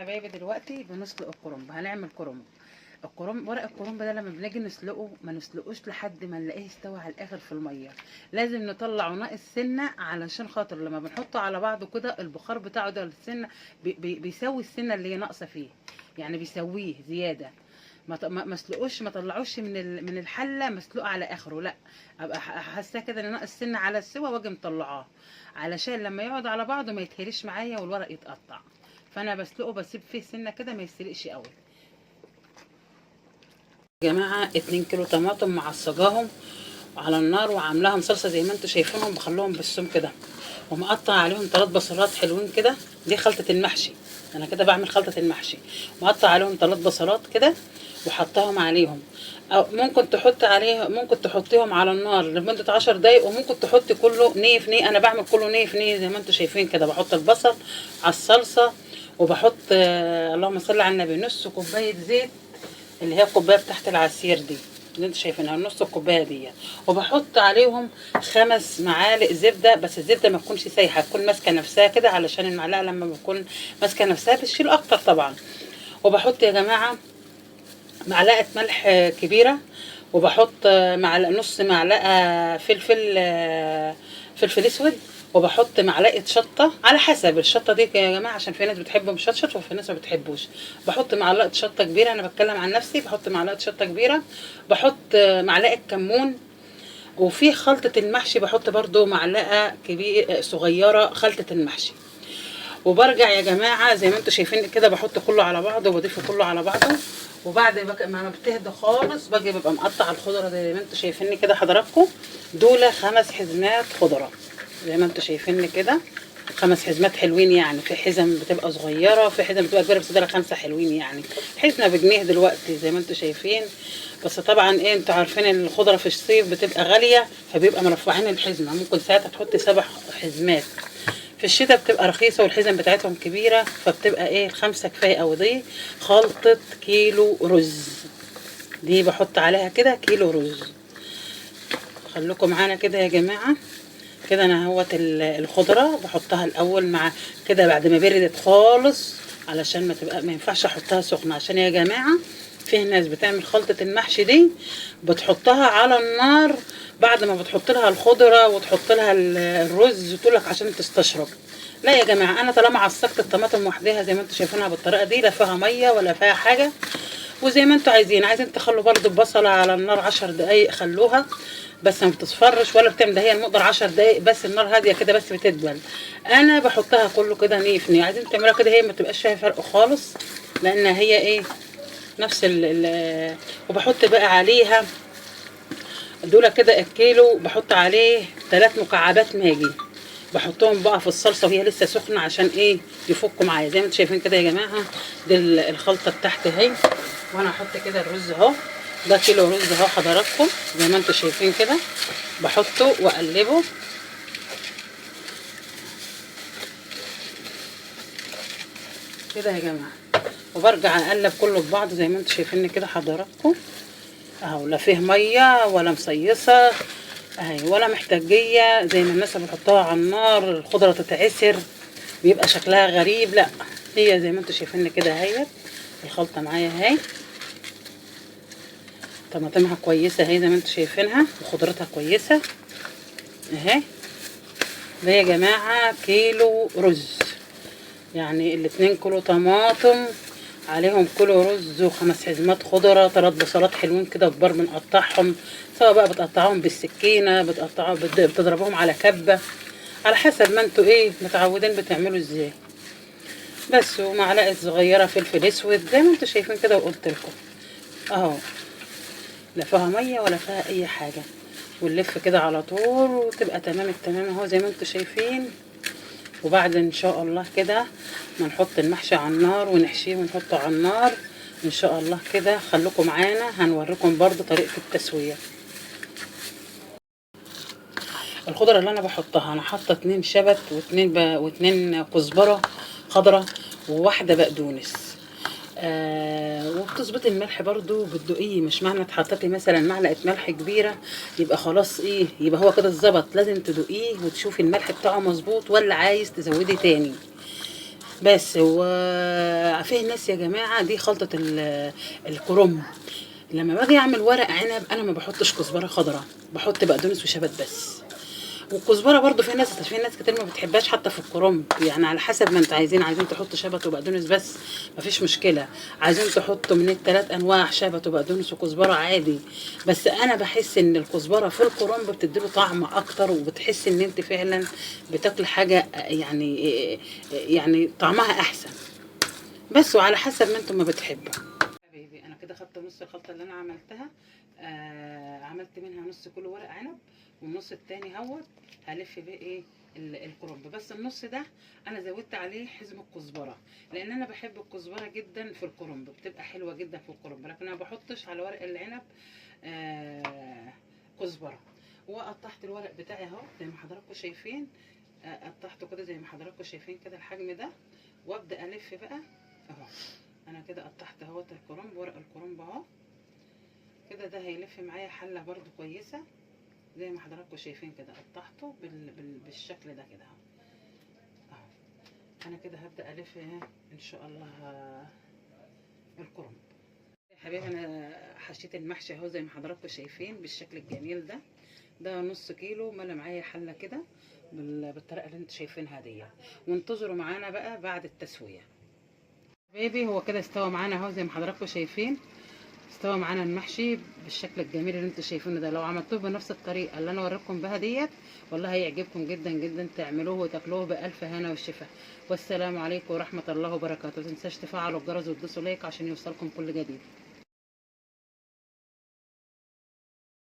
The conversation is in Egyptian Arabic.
حبايبي دلوقتي بنسلق الكرنب، هنعمل كرنب. الكرنب، ورق الكرنب ده لما بنيجي نسلقه ما نسلقوش لحد ما نلاقيه استوى على الاخر في المية، لازم نطلعه ناقص سنة علشان خاطر لما بنحطه على بعضه كده البخار بتاعه ده السنة بيسوي السنة اللي هي ناقصه فيه، يعني بيسويه زيادة. ما اسلقوش، ما طلعوش من الحلة مسلوق على اخره، لا ابقى حاساه كده ان ناقص سنة على السوا واجي مطلعاه علشان لما يقعد على بعضه ما يتهريش معايا والورق يتقطع. فانا بسلقه بسيب فيه سنة كده ما يسلقش قوي. يا جماعة 2 كيلو طماطم معصجاهم على النار وعاملاهم صلصه زي ما انتم شايفينهم، بخلوهم بالثوم كده، ومقطع عليهم 3 بصلات حلوين كده. دي خلطه المحشي، انا كده بعمل خلطه المحشي. مقطع عليهم 3 بصلات كده وحطاهم عليهم، او ممكن تحط عليه، ممكن تحطيهم على النار لمدة 10 دقايق، وممكن تحطي كله ني في ني. انا بعمل كله ني في ني زي ما انتم شايفين كده. بحط البصل على الصلصه وبحط اللهم صل على النبي نص كوباية زيت اللي هي الكوباية بتاعت العصير دي اللي انتوا شايفينها، نص الكوباية دي، وبحط عليهم 5 معالق زبدة، بس الزبدة ما تكونش سايحه، تكون ماسكه نفسها كده علشان المعلقة لما بتكون ماسكه نفسها بتشيل اكتر طبعا. وبحط يا جماعة معلقه ملح كبيرة، وبحط نص معلقه فلفل اسود، وبحط معلقه شطه على حسب الشطه دي يا جماعة عشان في ناس بتحب مشطشط وفي ناس ما بتحبوش. بحط معلقه شطه كبيرة، انا بتكلم عن نفسي، بحط معلقه شطه كبيرة، بحط معلقه كمون. وفي خلطه المحشي بحط برضو معلقه كبيرة صغيرة خلطه المحشي. وبرجع يا جماعة زي ما انتم شايفين كده بحط كله على بعضه وبضيفه كله على بعضه. وبعد ما بتهدى خالص باجي ببقى مقطع الخضرة زي ما انتم شايفين كده حضراتكم. دول 5 حزمات خضرة زي ما انتم شايفين كده، 5 حزمات حلوين يعني. في حزم بتبقى صغيرة وفي حزم بتبقى كبيرة، بس دول 5 حلوين يعني. حزمه بجنيه دلوقتي زي ما انتم شايفين. بس طبعا ايه، انتوا عارفين ان الخضرة في الصيف بتبقى غالية، فبيبقى مرفعين الحزمة، ممكن ساعتها تحطي 7 حزمات. في الشتاء بتبقى رخيصة والحزم بتاعتهم كبيرة، فبتبقى ايه 5 كفاية قوي. دي خلطه كيلو رز، دي بحط عليها كده كيلو رز. خليكم معانا كده يا جماعة. كده انا اهوت الخضرة بحطها الاول مع كده بعد ما بردت خالص، علشان ما تبقى، ما ينفعش احطها سخنة، عشان يا جماعة في ناس بتعمل خلطه المحشي دي بتحطها على النار بعد ما بتحط لها الخضرة وتحط لها الرز وتقول لك عشان تستشرب. لا يا جماعة، انا طالما عصقت الطماطم وحدها زي ما انتم شايفينها بالطريقة دي، لا فيها مية ولا فيها حاجة، وزي ما انتم عايزين. عايزين تخلوا برضو البصله على النار 10 دقايق خلوها، بس ما بتصفرش ولا بتعمل، ده هي المقدار 10 دقايق بس، النار هادية كده بس بتدبل. انا بحطها كله كده ني في ني. عايزين تعملوها كده هي ما تبقاش فيها فرق خالص، لان هي ايه نفس ال وبحط بقى عليها دول كده الكيلو، بحط عليه 3 مكعبات ماجي، بحطهم بقى في الصلصه وهي لسه سخنة عشان ايه يفكوا معايا زي ما انتم شايفين كده يا جماعة. دي الخلطة بتاعتي اهي، وانا هحط كده الرز اهو، ده كيلو رز اهو حضراتكم زي ما انتم شايفين كده، بحطه واقلبه كده يا جماعة، وبرجع اقلب كله في بعض زي ما انتم شايفين كده حضراتكم اهو. لا فيه مية ولا مصيصه اهي ولا محتاجيه زي ما الناس بتحطها على النار الخضرة تتعسر بيبقى شكلها غريب، لا هي زي ما انتم شايفين كده اهي الخلطة معايا اهي، طماطمها كويسة اهي زي ما انتم شايفينها وخضرتها كويسة اهي. ده يا جماعة كيلو رز، يعني 2 كيلو طماطم عليهم كيلو رز و5 حزمات خضرة، 3 بصلات حلوين كده كبار بنقطعهم، سواء بقى بتقطعهم بالسكينة، بتقطعهم بتضربهم على كبه، على حسب ما انتوا ايه متعودين بتعملوا ازاي بس. ومعلقة صغيرة فلفل اسود زي ما انتوا شايفين كده، وقلت لكم اهو لا فيها مية ولا فيها اي حاجة، ونلف كده على طول وتبقى تمام التمام اهو زي ما انتوا شايفين. وبعد ان شاء الله كده ما نحط المحشي على النار ونحشيه ونحطه على النار ان شاء الله كده. خليكم معانا هنوريكم برضو طريقة التسوية. الخضرة اللي انا بحطها، انا حاطة 2 شبت واتنين كزبرة خضرة وواحدة بقدونس. وبتظبطي الملح برضو بتدوقيه، مش معنى اتحطيتي مثلا معلقه ملح كبيرة يبقى خلاص ايه يبقى هو كده اتظبط، لازم تدوقيه وتشوفي الملح بتاعه مظبوط ولا عايز تزودي تاني. بس وفيه ناس يا جماعة دي خلطه الكرنب. لما باجي اعمل ورق عنب انا ما بحطش كزبره خضراء، بحط بقدونس وشبت بس. والكزبره برضو في ناس كتير ما بتحبهاش حتى في الكرنب، يعني على حسب ما انتوا عايزين. عايزين تحطوا شبت وبقدونس بس مفيش مشكلة، عايزين تحطوا من الثلاث انواع شبت وبقدونس وكزبره عادي. بس انا بحس ان الكزبره في الكرنب بتديله طعم اكتر، وبتحس ان انت فعلا بتاكل حاجة يعني طعمها احسن. بس وعلى حسب ما انتم ما بتحبوا. حبيبي انا كده خدت نص الخلطة اللي انا عملتها، عملت منها نص كل ورق عنب، والنص التاني اهوت هلف بيه ايه الكرنب. بس النص ده انا زودت عليه حزم الكزبره، لان انا بحب الكزبره جدا في الكرنب، بتبقى حلوة جدا في الكرنب، لكن انا ما بحطش على ورق العنب كزبره. وقطعت الورق بتاعي اهو زي ما حضراتكم شايفين، قطعته كده زي ما حضراتكم شايفين كده الحجم ده، وابدا الف بقى اهو. انا كده قطعت اهوت الكرنب، ورق الكرنب اهو كده، ده هيلف معايا حله برده كويسة زي ما حضراتكم شايفين كده. قطعته بالشكل ده كده اهو. انا كده هبدا الف ان شاء الله الكرنب. يا حبايبي انا حشيت المحشي اهو زي ما حضراتكم شايفين بالشكل الجميل ده. ده نص كيلو ملا معايا حله كده بالطريقة اللي انتوا شايفينها دي. وانتظروا معانا بقى بعد التسوية. حبايبي هو كده استوى معانا اهو زي ما حضراتكم شايفين، استوى معانا المحشي بالشكل الجميل اللي انتوا شايفينه ده. لو عملتوه بنفس الطريقة اللي انا وريتكم بها ديت والله هيعجبكم جدا جدا، تعملوه وتاكلوه بالف هنا وشفا. والسلام عليكم ورحمة الله وبركاته. ما تنساش تفعلوا الجرس وتدوسوا لايك عشان يوصلكم كل جديد.